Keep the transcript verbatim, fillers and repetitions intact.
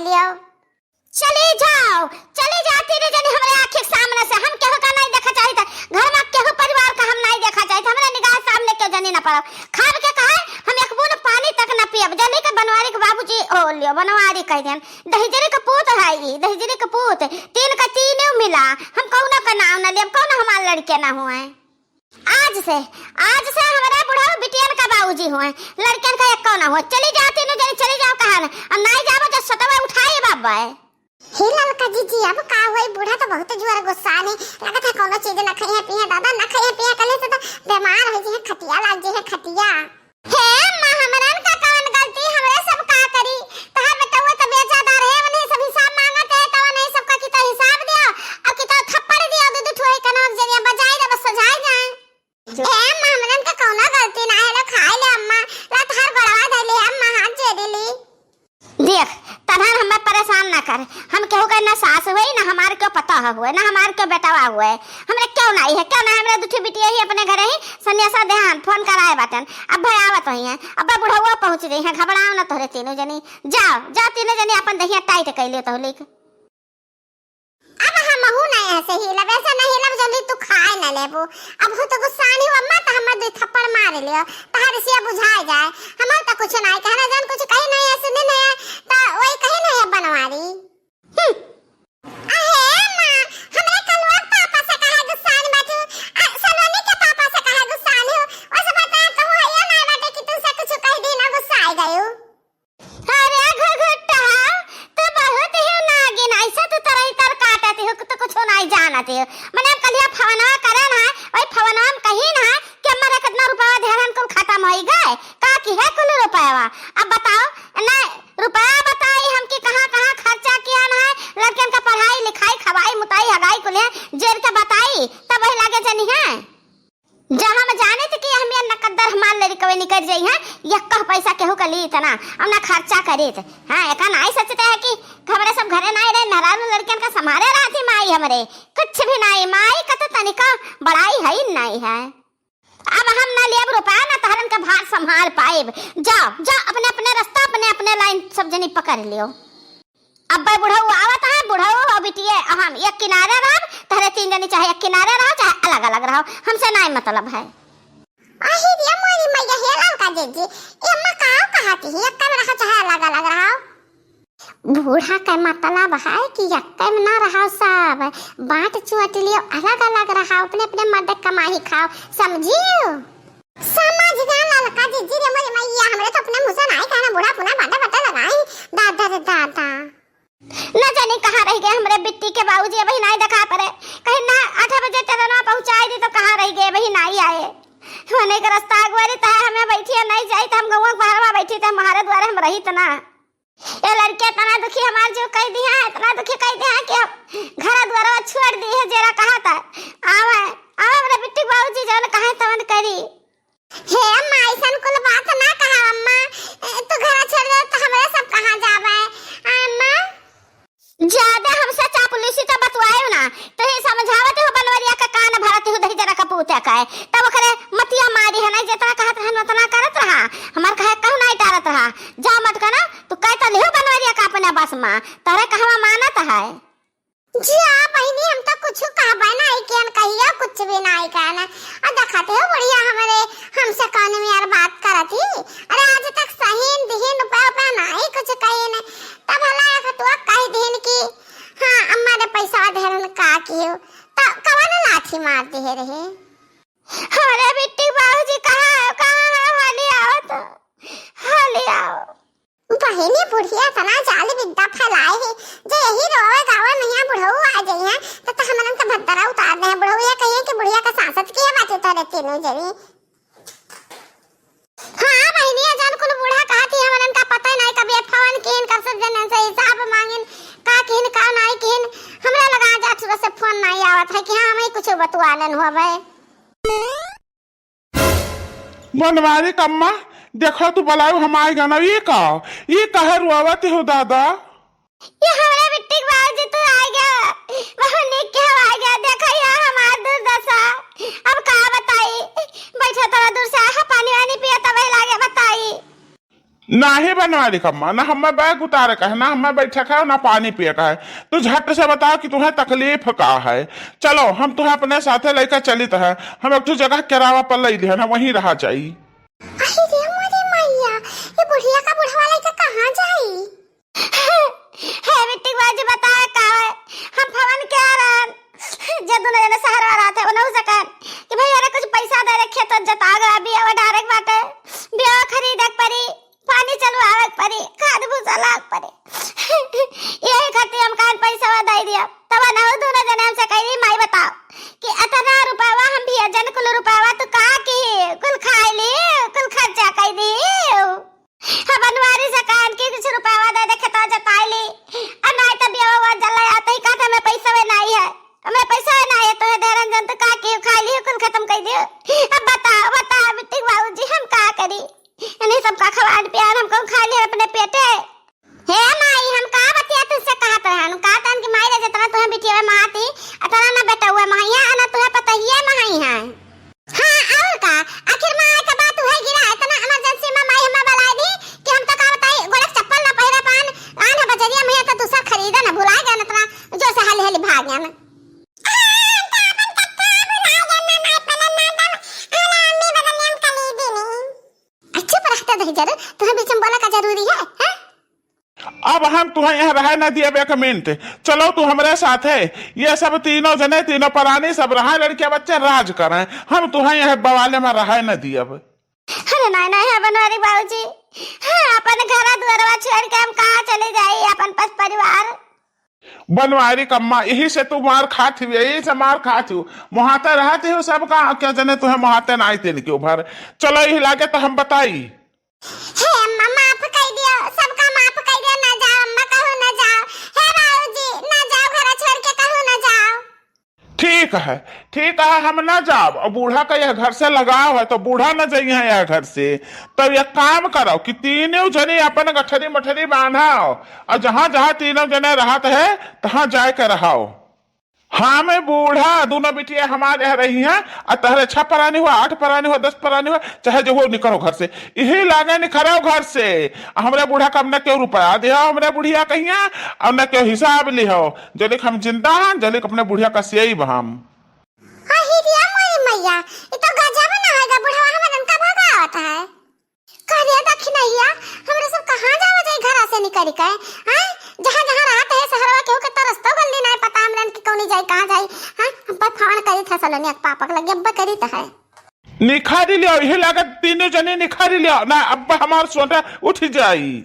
लियो। चली जाओ, चली जाओ तीनों जनी हमरे आँखी के सामने से। हम केहू का नाहीं देखा चाहित, घर मा केहू परिवार का हम नाहीं देखा चाहित, हमरे निगाह सामने केहू जनी न पड़ो। खाब के कहा है, हम एक बूंद पानी तक न पियब। जनी के बनवारी के बाबूजी, ओ लियो, बनवारी कह देन, दहिजरी के पूत है ई, दहिजरी के पूत, तीन का तीनों मिला, हम कौनो का नाव न लेब, कौनो हमार लड़के न हुए। आज से, आज से हमरे बुढ़ऊ बिटियन का बाबूजी हुए, लड़कन का एक्को ना हुए। चली जाओ तीनों जनी, चली जाओ कहा न। अब नाहीं जाबो, जब सतवा उठाई बाबा है। हे ललका जीजी, अब का होई, बूढ़ा तो बहुत जोर गुस्सा ने, लगत है कौनो चीज न खाइए पिए दादा, न खाइए पिए कले से तो बीमार हो जी है, खटिया लाग जी है, खटिया। हे अम्मा, हमरन का कवन गलती, हमरे सब का करी? तहार बेटउआ त बेचादार है, उन्हें सब हिसाब मांगत है, तवन नहीं सबका किता हिसाब दियो, अब किता थप्पड़ दियो, दू दू ठोए कनवा जरिया बजाई दे, बस सजाई जाए। हे अम्मा, हमरन का कौनो गलती ना है, लो खाए ले अम्मा, ला तहार बड़वा धइले अम्मा, हाथ जोड़ी ली। देख, तनहन हमें परेशान ना कर। हम केहू का ना सास हुए, ना हमार केहू पतोह हुए, ना हमार केहू बेटवा हुए। हमरे केहू नाहीं है, केहू नाहीं, हमरे दुठी बिटिया ही अपने घरे ही संदेशा देहन, फोन कराए बाटन। अब भाई आवत होइहैं, अब बुढ़उआ पहुँच जइहैं, घबराओ ना तोहरे तीनों जनी। जाओ, जाओ तीनों जनी अपन दहिया टाइट कइ लियो तोहलिक। अब हमहू नहीं ऐसे हिलब, ऐसे नहीं हिलब, जल्दी तू खाए न लेबू। अब हूँ तो गुस्सानी हो अम्मा, तो हमर दू थप्पड़ मार लियो, तहार सिया बुझाए जाए। हमर तो कुछ नहीं कहना, जन कुछ कही नहीं है, सुनी नहीं है, तो वही कही नहीं है बनवारी। हम्म। अहे अम्मा, हमरे कलुआ के पापा से काहे गुस्सानी बाटू? आ, सलोनी के पापा से काहे गुस्सानी हो? ओसे बता, कहूँ हइयो ना बाटे कि तुमसे कुछ कह दी ना गुस्साए गयो। अरे घुघुट्टा, तू बहुत ही नागिन, ऐसा तू तरही तर काटत हो, तू कुछ नहीं जानत हो। मने हम कलिया फवनवा करे ना, वही फवनवा में कही ना कि हमारे कितना रुपया देहन कुल खत्म होई गए, का की है कुल रुपया? अब बताओ, ना रुपया बताई हम कि कहाँ कहाँ खर्चा किया ना है, लड़कन का पढ़ाई लिखाई, खवाई मुताई, हगाई कुल है, जेर के बताई, तब वही लागे जनी है। जहाँ हम जाने थे कि हम ये नकद्दर हमार लड़कवे निकल जाई है, यक्का पैसा केहू का ली इतना, हम ना खर्चा करी थे। हाँ, एका नाई सोचते है कि हमरे सब घरे नाई रहे, मेहरारू लड़कन का संभारे रहती माई हमरे, कुछ भी नाई, माई का तो तनिका बड़ाई है ही नाई है। अब हम ना लेब रुपया, ना तहरन के भार संभाल पाएब। जाओ, जाओ, अपने अपने रास्ता, अपने अपने लाइन सब जनी पकड़ लियो। अब्बे बुढ़ऊ आवत है, बुढ़ऊ और बिटिये, हम एक किनारे रहब, तहरे तीन जनी चाहे एक किनारे रहो, चाहे अलग अलग रहो, हमसे नाई मतलब है। अही रे मोरी मैया, हे ललका जीजी, एम्मा काव कहती है, एक में रहो चाहे अलग अलग रहो? बूढ़ा के मतलब है कि यक्के में ना रहो सब, बांट चुअट लियो, अलग अलग रहो, अपने अपने मर्द कमाई खाओ, समझियो? समझ गया ललका जीजी रे मोरी मैया, हमरे तो अपने मुँह से नाई कहना, बूढ़ा पुना बांटे बटे लगाई, दादा रे दादा। न जानी कहाँ रह गए हमरे बिट्टी के बाबूजी, अबही नाई देखा पड़े, कहीं ना आठ बजे ट्रेनवा पहुँचाई दी तो कहाँ रह गए, अबही नाई आए। मने के रास्ता अगुवारी तहे हमें बैठिए नाई जाई, तो हम गौवा के बाहरवा बैठी, तो हमारे द्वारे हम रही तना। ये लड़के इतना दुखी हमार जो कह दिया है, इतना दुखी कह दिया है कि हम घर द्वारा छोड़ दी है, जेरा कहा था। आवे, आवे हमरे बिट्टी बाबूजी जौन कहे तवन करी। हे अम्मा, ऐसन कुल बात ना कहा अम्मा। ए, तू घर छोड़ दे तो हमरे सब कहाँ जावे? आ, अम्मा? ज्यादा हमसे चापलूसी तो बतवायो ना। तो ही समझावत हो बनवरिया का कान भरत हो दही जरा कपूत का है। तब ओकरे मतिया मारी है ना, जितना कहत रहन उतना करत रहा। हमार कहे कहू नहीं टारत रहा। जा मटका ना, तू कहता लिहो बनवरिया का अपने बस मा। तोहरे कहवा मानत है। जी हाँ बहिनी, हम तो कुछ कहबे नाई कियन, कहियो कुछ भी नाई कहन। और देखते हो बुढ़िया हमरे हमसे कौन में यार बात करत ही। अरे आज तक सहीन दिहिन रुपया रुपया नाई कुछ कहीन। तब भला एक तो कह दिन कि हाँ अम्मा ने पैसा देहन का कियो। तो कवन लाठी मार दिहे रहे। अरे बिट्टी बाबूजी कहाँ है, कहाँ है, हाली आओ तो, हाली आओ। बहिनी बुढ़िया इतना जाल बिद्दा फैलाए है, जे यही रोवे गावे नैया बुढ़ऊ आ जाई है, तो, तो हमरन के भद्दरा उतार दे हैं। बुढ़ऊ ये कहिए कि बुढ़िया का सांसत किया बाटे तोरे तीनों जनी। हाँ बहिनी, जान कुल बूढ़ा कहा थी, हमरन का पता ही नहीं कभी फोन किन, कब सब जनन से हिसाब मांगिन, का किन, का नहीं किन, हमरा लगा जा सुबह से फोन नहीं आवत है कि हाँ हमें कुछ बतुआ लेन हुआ भाई। बनवारी कम्मा, देखो तू बलायु हम आए गना, ये का, ये काहे रोवत हो दादा? ये हमरे बिट्टी के बाबूजी तू आ गया, बहुत निक के हम आ गया, देखो ये हमार दुर्दशा, अब का बताई, बैठा तोरा दूर से आहा पानी वानी पिया तब लागे बताई। नाही बनवारी कम्मा, ना हमें बैग उतारे का है, ना हमें बैठे का है, ना पानी पिए का है। तू झट से बताओ कि तुम्हें तकलीफ का है। चलो, हम तुम्हें अपने साथे लेकर चलित है, हम एक ठो जगह किरावा पर ले लिया ना, वहीं रहा जाई। अरे रे मोरे मैया, ये बुढ़िया का बुढ़वा लेकर कहाँ जाई? हे बिट्टी बाजी, बताए का है? हम फोन किया रहन, जे दोनों जने शहर वाला थे, उन्हों से कहन कि भाई, अरे कुछ पैसा दे रखे तो जता गया, बियावा डारेक बाटे, बियावा खरीदे के परी, पानी चलवावे के परी, खाद भूसा लाग परी। यही खातिर हम कहन पैसा दे दिया। तब ना दोनों जने हमसे कही, माई बताओ कि इतना रुपयावा हम बियाजन कुल रुपयावा तू का की, कुल खाई ली, कुल खर्चा कर दी। अब बनवारी से कहन कि कुछ रुपयावा दे दे, खेतवा जताई ली। आ नाई त बियावा हुआ जल्ला आते ही कहते, "हमें पैसा में नाई है, हमें पैसा में नाई है, तुम्हें धरन जन तो का की खाई ली, कुल खत्म कर दियो।" अब बताओ, बताओ बिट्टी बाबूजी, हम का करी? इन्हीं सबका खवान पियान हमको खा ले अपने पेटे। हे माई, हम का बतिया तुझसे कहत रहन, कहत रहन कि माई रे, जितना तुम्हें बिटिया में माती, अतना ना बेटा हुआ माई है, ना तुम्हें पता ही है माई है। हाँ, और का? आखिर माँ, एक बात हुए गिरा, इतना emergency में माई हमें बुलाए दी कि हम तो का बताई, गोड़े के चप्पल ना पहिरे पान, आन है बजरिया में तो दूसर खरीदे ना, भुला गया ना, इतना जो से हाली हाली भाग गया ना। हाँ, हम तो अपन कत्था भुला गया ना, माई पलन ना दम, आला अम्मी बगलिया में कली दी नहीं। अच्छा, पर हटा दही जरा, तुम्हें बीच में बोला का जरूरी है, हैं? अब हम तुहें यहाँ रहे न दियब एक मिनट। चलो तू हमरे साथे। ये सब तीनों जने, तीनों परानी सब रहा, लड़किया बच्चे राज करें। हम तुहें यहाँ बवाले में रहे न दियब। अरे नहीं, नहीं, है बनवारी बाबूजी। हाँ, अपन घरा दुआरवा छोड़ के हम कहाँ चले जाई, अपन पस परिवार? बनवारी कम्मा, यही से तू मार खात हुई, यही से मार खात हुई। मोहाते रहत हो सब का, क्या जने तुहें मोहाते ना आई तेल के ऊपर। चलो यही लागे तो हम बताई। हे अम्मा, माफ कई दियो, सबका माफ कई दियो, ना जाओ अम्मा, कहूँ ना जाओ। हे बाबूजी, ना जाओ, घर छोड़ के कहूँ ना जाओ। ठीक है, ठीक है, हम ना जाब। और बूढ़ा का यह घर से लगाव है, तो बूढ़ा न जाइए यह घर से। तब एक काम करो कि तीनों जने अपन गठरी मठरी बांधाओ, और जहाँ जहाँ तीनों जने रहत है, तहाँ जाए के रहाओ। हाँ, मैं बूढ़ा, दोनों बिटिया हमारे यहाँ रही हैं, और तहरे छह परानी हुआ, आठ परानी हुआ, दस परानी हुआ, चाहे जो हो, निकरो घर से। यही लागे निकरो घर से। हमरे बूढ़ा का हमने क्यों रुपया दिया, हमरे बुढ़िया कहिया, और न क्यों हिसाब लिहो। जलिक हम जिंदा हैं, जलिक अपने बुढ़िया का सियाई बहाम। अहि रे मोरी मैया, ई तो गजब ना है गा, बुढ़वा हमरन का भगावत है। कह दिया दखिनैया, हमरे सब कहाँ जावा जाई घरा से निकल के, हैं? जहाँ जहाँ रहत है शहरवा, केहू के तो रस्तो गली नहीं पता हमरन के कौनी जाई, कहाँ जाई, हैं? हम पर फोन करी था सलोनिया के पापा के लगे, अब्बा करी तो है। निखारी लियो, यही लागत तीनों जने निखारी लियो ना, अब्बा हमार सोटा उठ जाई।